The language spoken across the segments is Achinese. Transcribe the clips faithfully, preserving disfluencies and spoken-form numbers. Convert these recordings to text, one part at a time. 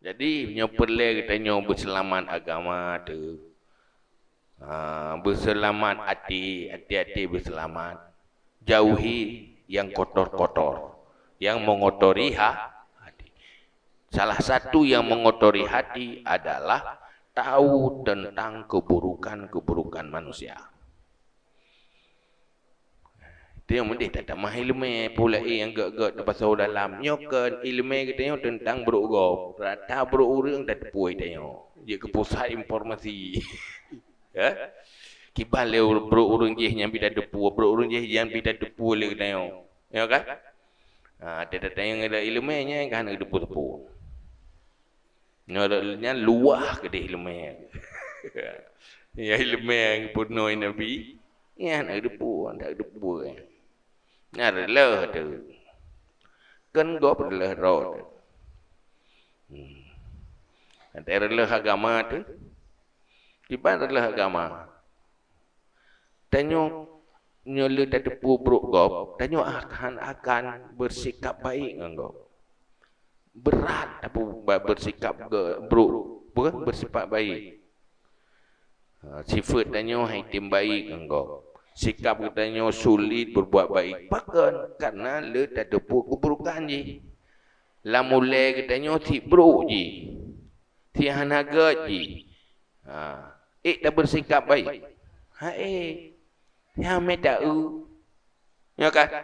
Jadi, nyoe peureulée geutanyoe beuseulamat agama teuh. Ha, beuseulamat até, até-até beuseulamat. Jauhi yang kotor-kotor, yang mengotori ha-, hati. Salah satu yang mengotori hati adalah tahu tentang keburukan-keburukan manusia. Itu yang mendeh tatamah iéleumé, pula nyang gét-gét tabasoe dalam. Nyoe kon iéleumé geutanyoe teuntang brok gob. Rata brok ureuëng tateupeue tanyoe. Jeuet keu pusat informasi. Ya? Kiban lé ur-, brok ureuëng jih nyang bi tateupeue, brok ureuëng jih nyang bi tateupeue lé geutanyoe. Ya kan? Ha, teutatanyong lé iéleumé nyan ka hana geuteupeue-teupeue. Nyoe nyan luwah keudeh iéleumé. Ya, iéleumé nyang peunoh Nabi, nyan hana geuteupeue, hana geuteupeue. Nyan reuloh teuh. Kon gob reuloh droe teuh. Hmm. Watée reuloh agama teuh, kiban reuloh agama. Tanyoe nyoe le tateupeue brok gob, tanyoe akan, akan bersikap baik ngon gob. Brat tapu-, ba-, bersikap ge-, brok, bukan bersikap baik. Ha, sifat tanyoe hai tem baik ngon gob. Sikap geutanyoe sulit berbuat baik. Pakon? Karena le tateupeue keburukan jih. Lam ulée geutanyoe si brok jih. Si hana gét jih. Ha, ék tabersikap baik. Ha, ék. Nyang mita eu. Ya kan?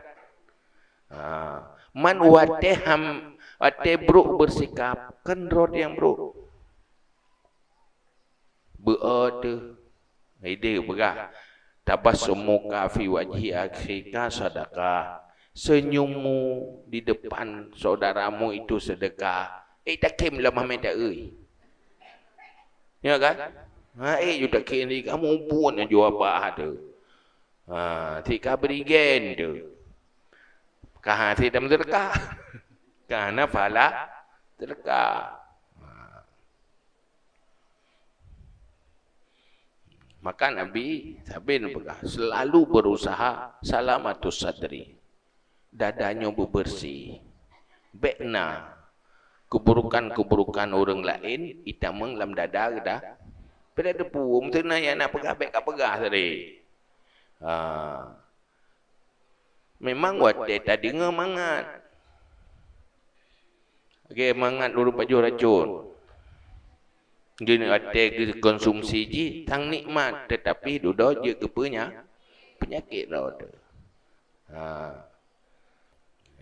Ha, man watée ham, watée brok bersikap, kan rot nyang brok. Beu teuh. Ideh peugah, "Tabassumuka fi wajhi akhika sadaqah." Senyummu di depan saudaramu itu sedekah. Eh, takem lamah mita eu. Ya kan? Ha, eh, ju takem di kamu pun yang jawab bah tu. Ha, si ka berigen tu. Ka ha, si dalam sedekah. Ka hana pahala sedekah. Ha. Maka Nabi sabe neupeugah, selalu berusaha salamatus sadri. Dada nyoe beubeursi. Bék na keuburukan-keuburukan ureuëng laén itamong lam dada geuda. Pada teupeu, meuteuna nyang na peugah bék ka peugah tadi. Ha. Memang watée tadeungoe mangat. Lagée mangat ureuëng pajoh racon. Di watée geukonsumsi jih, sang nikmat, tetapi dudoe jeuet keu peunya-, peunyakét droe teuh. Ha.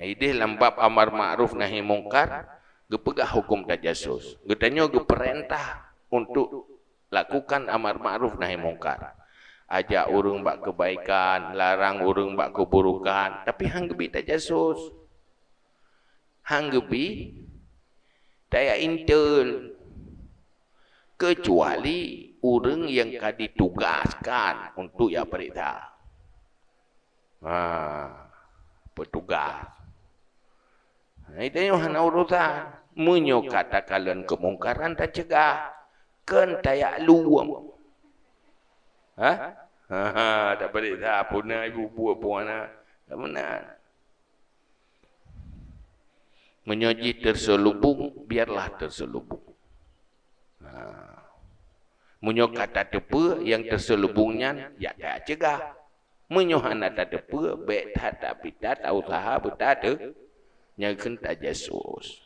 Ideh lam bab amar ma'ruf nahi mungkar, geupeugah huköm tajasus. Geutanyoe geupeurintah untuk lakukan amar ma'ruf nahi mungkar. Ajak ureuëng bak keubaikan, larang ureuëng bak keuburukan, tapi han geubi tajasus. Han geubi taya intel. Keucuali ureuëng nyang ka ditugaskan untuk ya peuriksa. Ha, petugas. Nah, itu nyoe hana urusan. Meunyoe ka takalon keumungkaran tacegah, kon tayak luem. Ha? Ha, ha, tak peuriksa, puna ibu buet pun anak. Tak beuna. Meunyoe jih terselubung, biarlah terselubung. Ha. Meunyoe ka tateupeue nyang terselubung nyan, jak tacegah. Meunyoe hana tateupeue, bék that tapita, ta-useuha beutateu, nyan kheun tajasus.